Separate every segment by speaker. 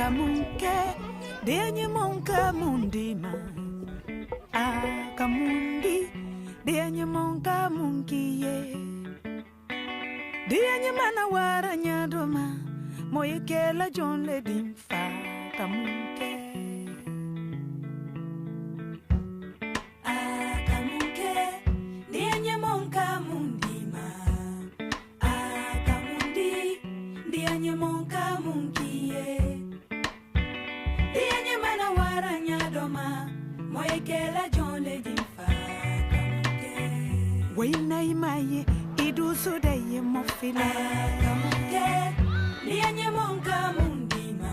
Speaker 1: Akamunke, denye monka mundima. Akamundi, denye monka munkiye. Denye mana wara nyadoma, moyekela John le dimfa kamunke. Akamunke, denye monka mundima. Akamundi, denye monka munkiye. Denye mana wara nyadoma, moyekela John le dimfa kamunke. Wena imaye idusu deye mofile. Akamunke, ndianye monka mundima.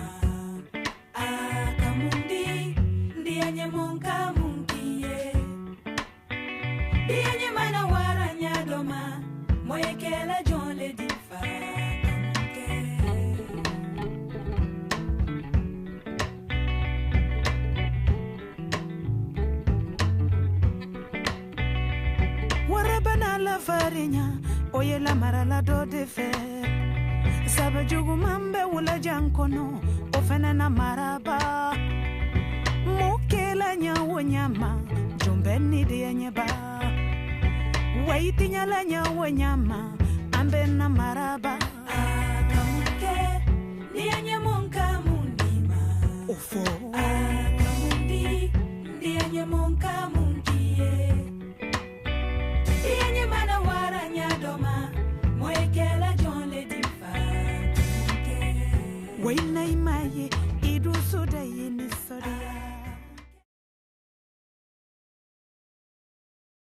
Speaker 1: Akamundi, ndianye monka munkiye. Ndianye mana wara nyadoma, moyekela John le difa kamunke. Warabana la farinya, oye la mara la do de fe. Sabe jugu mambe wula jankono, ofene na maraba. Mokela nyawo nyama, jumbeni de nyeba. Waitinya la nyawo nyama, ambe na maraba. Akamunke, ndianye monka mundima. Ofo. Akamundi, ndianye monka mundima.